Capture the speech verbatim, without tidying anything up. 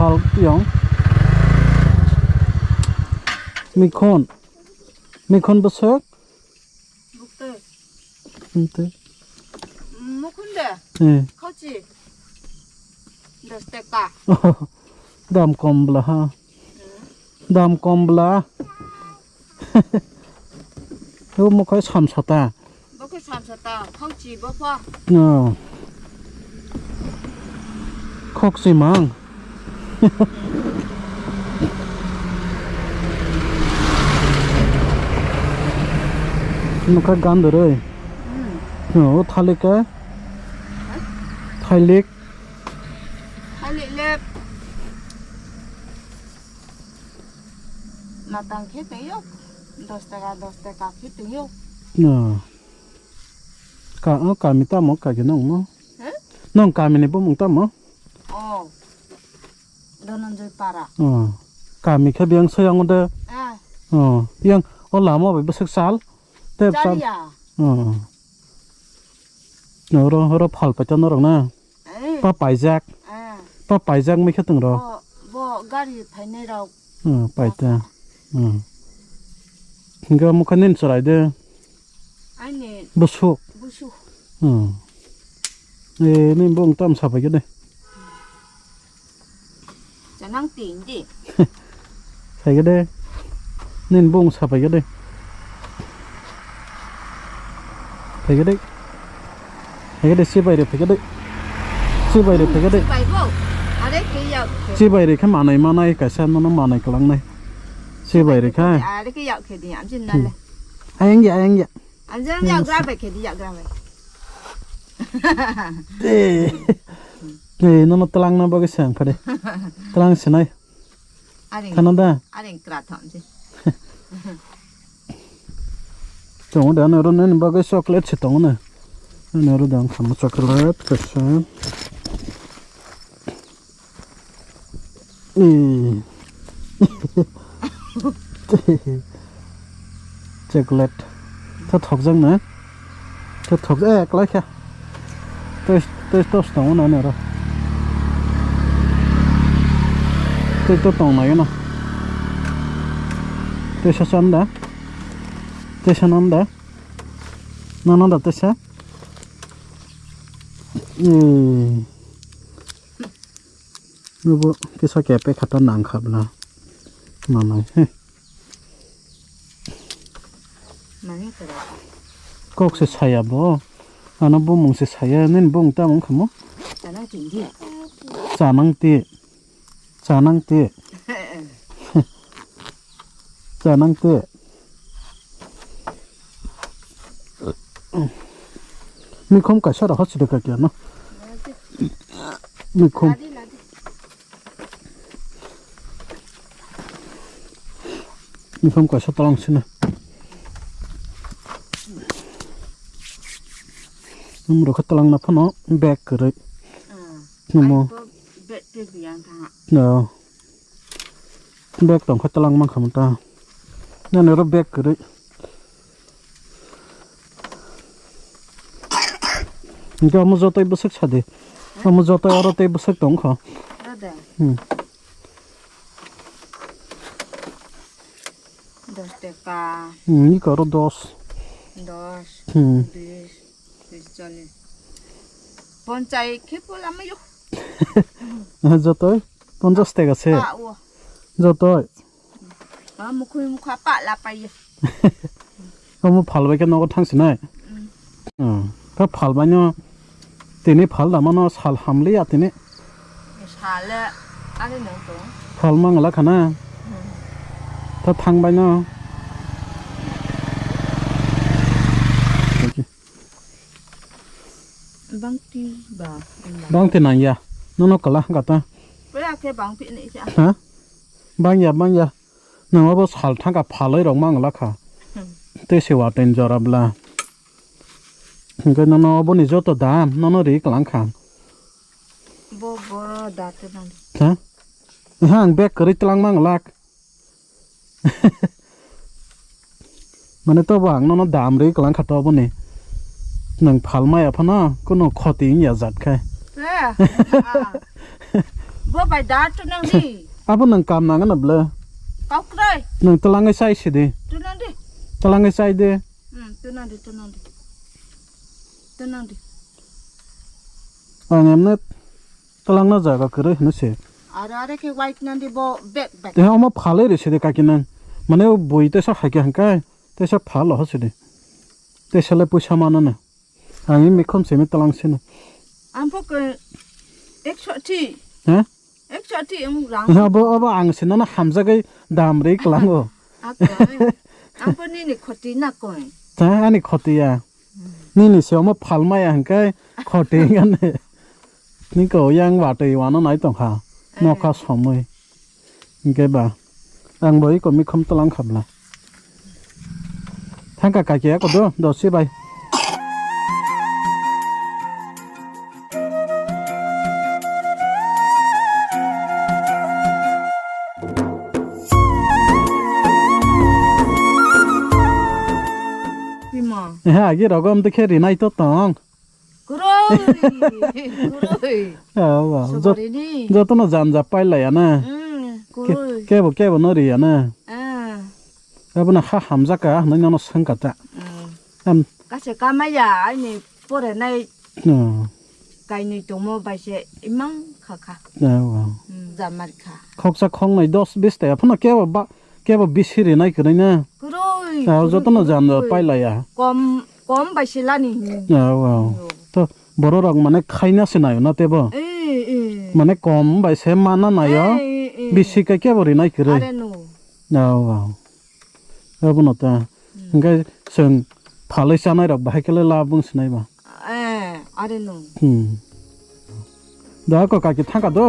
Pal tiyong. Mikhon. Mikhon bwswk? Bukte. Bukte. Mukhon de? Eh. Khauchi. Dos taka. Dam kom bla ha. Hmm. Dam kom bla. Bo mukhai samsata. Bo khe samsata, khokchi bo pho. No. Khokchi mang. Nukha gandoroi. Hmm. No, o thalik ka? Ha? Thalik. Thalik le. Matang khe tongyo, dos taka, dos taka khe tongyo. No. Ka, o kami tamo kage nong no? He? Nong kami ni bumung tamo? Oh. Dhananjay Para. Oh. Kami khe biyang soyang de. Ah. Oh. Yang o lama bai bwswk sal. Te sal. Chaliya. Oh. Oro, oro phal paita norok na. Eh. Pa paijak. Ah. Pa paijak mai khe tong rok. Bo, bo gari phainai rok. Hmm, paita. Hmm. Hingke mukha nin chwrai de. Aini. Busuk. Busuk. Hmm. Eh, nin bung tam sapai de. Chanang tin di. Phaikhe de. Nini bung sa phaikhe de. Phaikhe de. Phaikhe de, chibai re phaikhe de. Chibai re phaikhe de. Chibai bo. Are khe yak khe. Chibai re khe manai manai kaisa nono manai kwlangnai. Chibai re khe. Are khe yak khe di amjin nale. Ayang ya, ayang ya. Amjin yak gra bai khe di yak gra bai. Eh. Eh, nono twlangna bagwi se ang phade. Twlang sinai. Aring. Khana da? Aring kra thom je. Tongo da, ano oro nini bagwi chocolate se tongo na. Ano oro da ang khamo chocolate kaisa. Eh. Chocolate. Tha thokjak na? Tha thok, eh, klai kha. Tei, tei tos tongo na nero. Tei to tong na yeno. Tei sa san da. Tei sa nan da. Na nan da tei sa. Eh. Nubo kisa kepe khata nang khabla. Manai, he. Mani kara. Kok se saya bo. Ano bumung se saya, nini bung ta wng khamo. Chanang tindi. Chanang ti. Chanang ti. Chanang te. Mikhom kaisa rok hachide ka kya no? Mikhom. Mikhom kaisa talang sina. Nung rokha talang na phano bag kwrwi. Namo. No. Bag tong kha talang mang kha ta. Nani oro bag kwrwi. Hingke omo jotoi bwswk sadi. Omo jotoi oro tei bwswk tong kha. Ada. Hmm. Dos taka. Hmm, iko oro dos. Dos. Hmm. Bis. Bis, chollis. Ponchai khe pola mayo. Jotoi ponchas taka se. Pa o. Jotoi. Ma mukhui mukha pa la pai. Omo phalbai khe nogo thangsinai. Mm. Hmm. Kha phalbaino tini phal damano sal hamliya tini. Sale ani nang to. Phal mangla khana. Hmm. Ta thangbaino. Bangti ba. Bangti nangya. Nono kala gata. Pura khe bangpi ni sa. Ha? Bangya, bangya. Nang obo sal thangkha phalwi rok mang lakha. Hmm. Tei se wateng jora bla. Hingke nono oboni joto dam nono ri kwlang kha. Bo boro da te nang. Ha? Ha, ang bag kwrwi twlang mang lak. Mane tobo ang nono dam ri kwlang kha to oboni. Nang phalmaya phano kuno khoti wngya jat khai. Eh, ah. Bo bai da tunang di. Abo nang kam nang na ble. Kau krai. Nang telangai sai sidi. Tunang di. Telangai sai de. Hmm, tunang di, tunang di. Tunang di. Ang emne telangna jaga kwrwi hino se. Are are khe white nang di bo bek bek. Te omo phalai re sidi kaki nang. Mane o bui tesa haikhe hangkai. Tesa phalo ho sidi. Tesa le puisa manana. Ang i mikhom simi talang sino. Ang pho ke ekso thi. Ha? Ekso thi ang rang. Abo, abo ang sino na hamjagai dam ri klango. Ako, ang pho nini khoti na koi. Ta ani khoti ya. Nini se omo phalmaya hingkai khoti ngane. Niko yang watwi wano nai tongkha. Nokha somwi. Hingke ba, ang bo iko mikhom tlang khabla. Thangka kaki ako do, do si bai. Bima. Eha, agi rogo amte khe rinai to tong. Kurui, kurui. Awa, jot-, Sogorini. Jotono janja pailaya na. Mm, ke-, kurui. Kebo, kebo no riya na. Ah. Abono ha hamjaka, hwnwi nono swngkha ta. Mm. Am. Kase kamaya, aini porenai. No. Kainwi tongmo bai se imang kha kha. Awa. Mm, jamar kha. Khoksa khongnai dos bis ta, aphano kebo ba, kebo bisi rinai kwrwi na. Kurui, Ah, kurui, jotono kurui, janja kurui. Pailaya. Kom Kom bai se lani hini. Aw, aw. Yo. To borok rok mane khaina se nayo na tebo. Eh, eh. Mane kom bai se mana nayo. Eh, eh, eh. Bisi kai kebo rinai kwrwi. Are no. Aw, aw. Abono ta. Hmm. Hingke chwng phalwi chanai rok bahai khe le labung sinai ba. Eh, are no. Hmm. Da ko kaki thangka do.